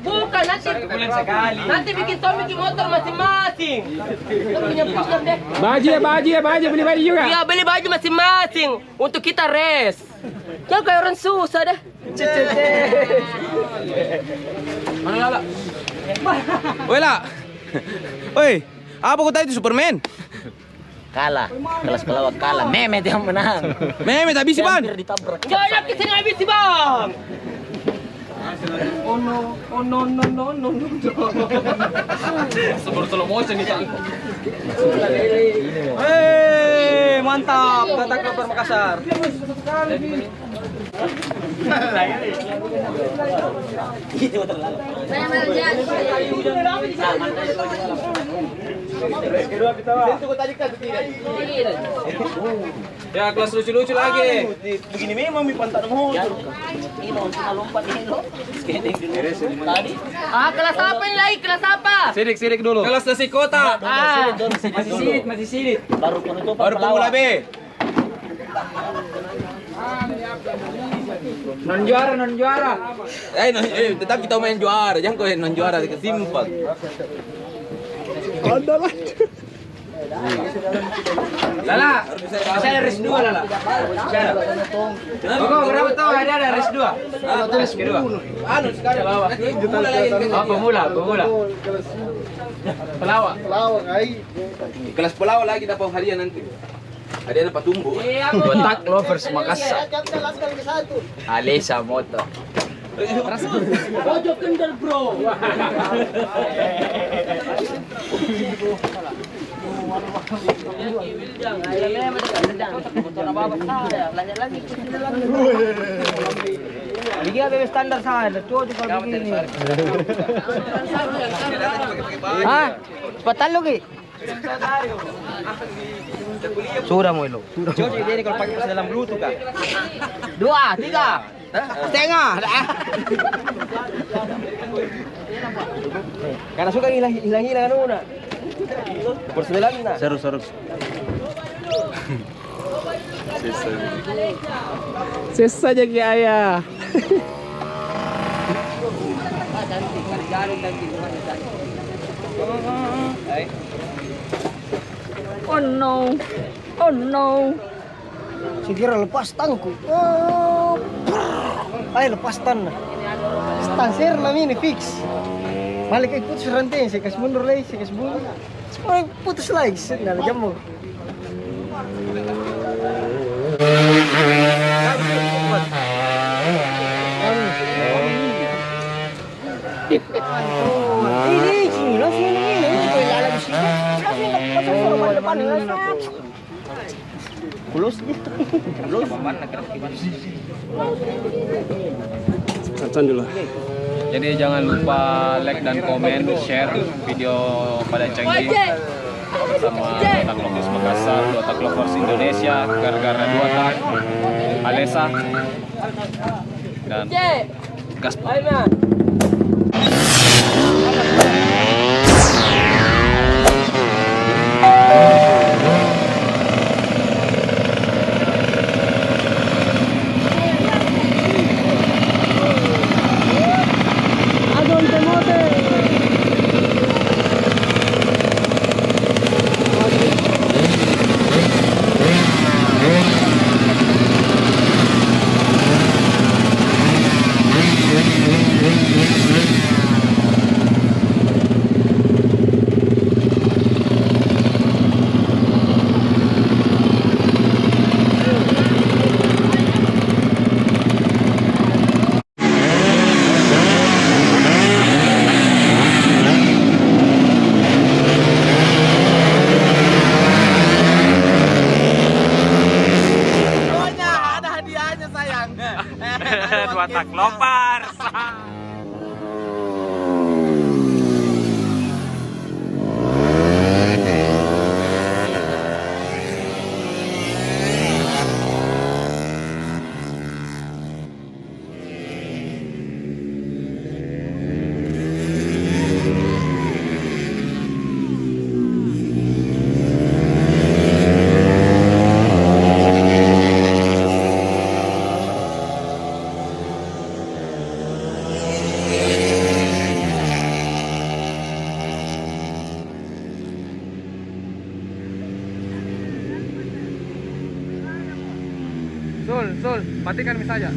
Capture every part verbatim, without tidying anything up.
Bukan, nanti, nanti bikin Tommy ki motor masing-masing. Baju ya, baju ya, baju, beli baju juga. Iya, beli baju masing-masing. Untuk kita race. Jangan kayak orang susah deh. Mana Lala? Woi, La. Woi, apa kau tadi itu, Superman? Kalah. Kelas pelawak kalah. Meme yang menang. Meme tak bisa, Ban. Hampir ditabrak. Jangan ke sini habis, Bang. Oh no, oh no, no, no, no, no. Sebelum slow motion nih, Bang. Hei, mantap. Datang ke Makassar. Ya, kelas lucu-lucu lagi. Begini memang mi pantat motor. Ah, kelas apa ini lagi? Kelas apa? Sidik, sidik dulu. Kelas nasi kotak. Ah, masih sidik, masih sidik. Baru penutupan. Baru pemula B. Non juara, non juara. Eh, non, eh, tetap kita main juara, jangan kau non juara, kesimpang. Andalan. Lala, saya race dua, Lala. Kau berapa tahun ada, ada race dua? Race kedua. Anu, sekarang. Oh, pemula, pemula. Pelawak. Pelawak, ai. Kelas pelawak lagi dapat hadiah nanti. Ada apa tumbuh? Dua Tak Lovers Makassar. Alesa motor. Pojok kendal, bro. Ini ada standar saya, tuh juga begini. Hah? Cepat tahu lagi. Sudah mau lo. Cocok jadi kalau pakai pas dalam Bluetooth, Kak. Dua, tiga. Hah? Setengah. Karena suka hilang, hilang, hilang anu, nak. Persebelan, nak. Seru, seru. Sesa. Sesa jadi ayah. Oh no. Oh no. Saya kira lepas stangku. Oh, prrr. Ai, lepas stang. Stang serna mi ini fix. Balik ke putus rantai, saya kasih mundur lagi, saya kasih mundur. Putus lagi, sendal jamur. Ini, sini, sini, ini, ini, dalam sini. Sini, masuk ke depan, ini. Close gitu. Close. Sansan dulu. Jadi jangan lupa like dan komen, share video pada Cenggi sama Dua Tak Lovers Makassar, Dua Tak Lovers Indonesia, gara-gara Dua Tak, Alesa, dan Gaspar. Pokoknya ada hadiahnya, sayang. Dua Tak Lovers. Sul, Sul, matikan mi saja.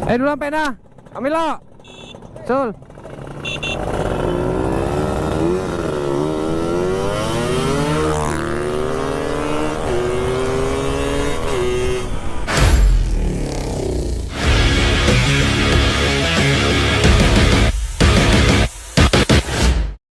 Eh, dulu sampai nah. Ambil lo. Sul.